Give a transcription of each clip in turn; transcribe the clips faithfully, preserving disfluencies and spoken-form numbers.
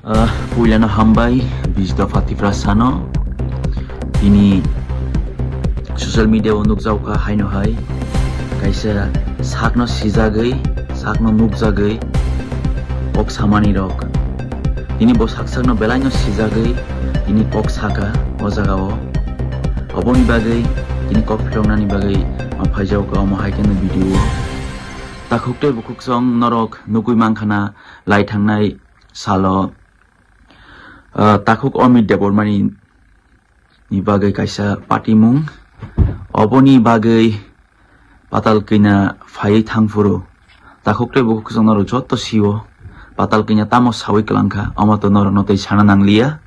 Ah, puilano hambai, bijdo Fatipra sano. Tini social media o nukjaukha haino hai. Kaisa sakno sijagwi, sakno nukjagwi, kok samani rok. Tini bo sak sakno belaino sijagwi, tini kok saka o jaga o. Oboni bagwi, tini kok philoknani bagwi, ma phaijaukha omo hai khe no video o. Takhuk tei bukhuk song norok nugwi mankhana lai thangnai salo, ah, takhuk Amit Debbarmani ni bagwi kaisa patimung. Oboni bagwi Patal Kanya phaiwi thangphuru takhuk tei bukhuk song norok joto sio Patal Kanya tamo sawi kwlangkha, omo to norokno tei sana nangliya.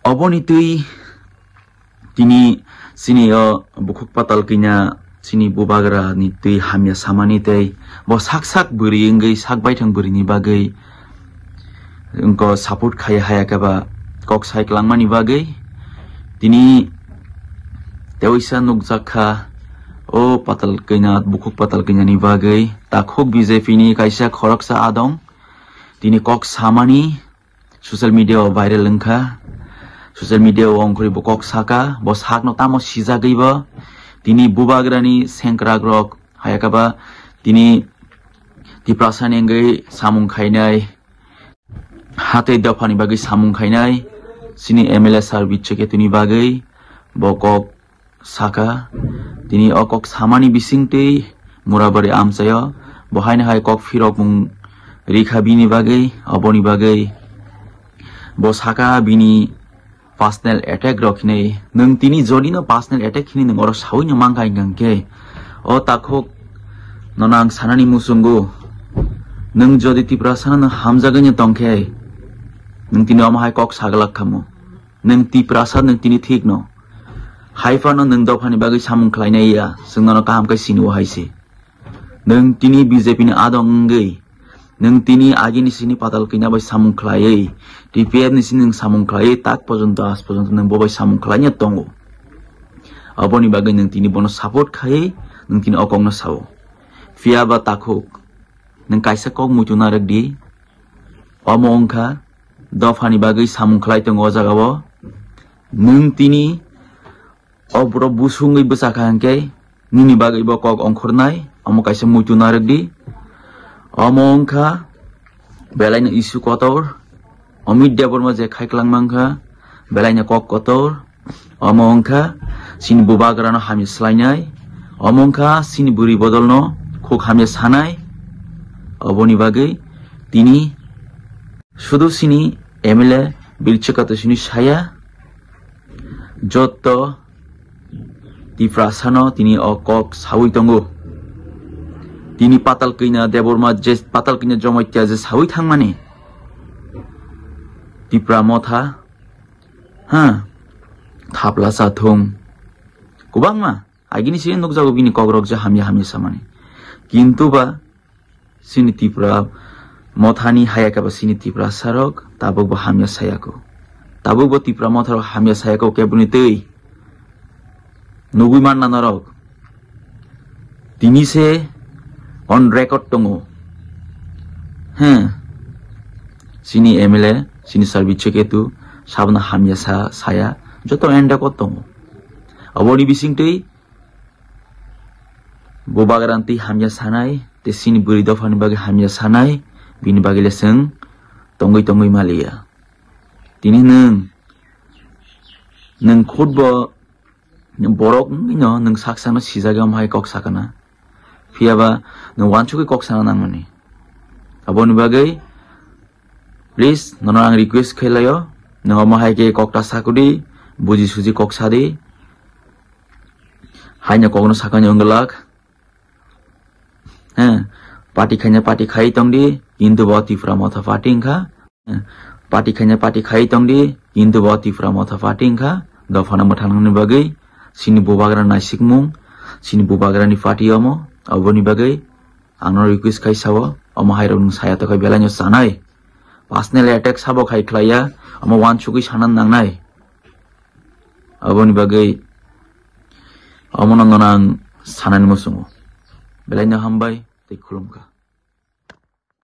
Oboni twi tini chini o bukhuk Patal Kanya chini bubagra ni twi hamya samani tei bo sak sak bwrwi wngwi sak baithang bwrwi ni bagwi wngko support khai haya khe ba kok sai kwlangmani bagwi tini teoisa nukjak kha o Patal Kanya, bukhuk Patal Kanya ni bagwi takhuk B J P ni kaisa khoroksa adong tini kok samani social media o viral wngkha. Social media o ongkhorwi bo kok saka, bo sakno tamo sijagwi bo. Tini bubagrani sengkrak rok hayakaba tini Tiprasani wngwi samung khainai, hatei dophani bagwi samung khainai, chini M L A sir Bicheketuni bagwi bo kok saka, tini o kok samani bisingtwi Murabari amchaio, bo haino hai kok phirokmung rikha bini bagwi, oboni bagwi bo saka bini personal attack rok hinwi. Nwng tini jodi no personal attack hinwi nwng oro sawi no mankha hingkha hingkhe, o takhuk nono ang sanani muchungo, nwng jodi Tiprasano nwng hamjagwi no tongkhe, nwng tini omo hai kok saglak khamu. Nwng Tiprasa, nwng tini thik no. Hai phano nwng dophani bagwi samung khlainai ya, chwng nono kaham khe sini o hai se. Nwng tini B J P ni adong wngwi, nwng tini agini sini Patal Kanya bai samung khlaiwi, T P F ni sini nwng samung khlaiwi, tak pojonto, as pojonto nwng bo bai samung khlaina tongo. Aboni bagwi nwng tini bono support khai, nwng tini o kokno sao. Phiya ba takhuk, nwng kaisa kok muitu narwk di, omo wngkha, dophani bagwi samung khlai tongo o jagao. Nwng tini o borok busungwi bwchakha hwnkhe nini bagwi bo kok ongkhornai, omo kaisa muitu narwk di. Omo wngkha belaino issue kotor, Amit Debbarma je khai kwlangma wngkha belaino kok kotor. Omo wngkha chini bubagrano hamya swlainai, omo wngkha chini bwrwi bodolno khuk hamya sanai. Oboni bagwi tini sudu chini M L A Birchekato sini saya, joto Tiprasano tini o kok sawi tongo. Tini Patal Kanya Debbarma je, Patal Kanya Jomatia je sawi thangmani, Tipra Motha, ha, thapla sa thung. Kwbangma agini sini nukjago bini kokrok je hamya hamya samani. Kintu ba chini Tipra Mothani haya khe ba chini Tiprasarok tabuk bo hamya sayako. Tabuk bo Tipra Motharok hamya sayako keboni twi. Nugwi manna norok. Tini se on record tongo. He. Chini M L A, chini Sir Bichekhetu, sabna hamya sa, saya, joto on record tongo. Aboni bisingtwi bubagrani twi hamya sanai, tei chini bwrwi dophani bagwi hamya sanai, bini bagwi le chwng tongwi tongwi maliya. Tini nwng, nwng khutbo borok wngwino nwng sak sakno sijagwi omo hai kok sakana. Phiyaba nwng uansugwi kok sana nangmani. Aboni bagwi please nono ang request khlai laio, nwng omo hai khe kok ta sakudi, buji suji kok sadi. Haino kokno sakani wngwlak. He, party khaina party khai tongdi, kintu bo Tipra Motha party wngkha. He, party khaina party khai tongdi, kintu bo Tipra Motha party wngkha. Dophano mwthangnani bagwi, chini bubagra naisikmung, chini bubagrani party omo, aboni bagwi ang no request khai sao, omo hai rok nwng saya tokhai belaino chanai. Personal attack sabo khai khlaiya, omo uansugwi sana nangnai. Aboni bagwi omono nono ang sanani muchungo. Belaino hambai tei khulumkha.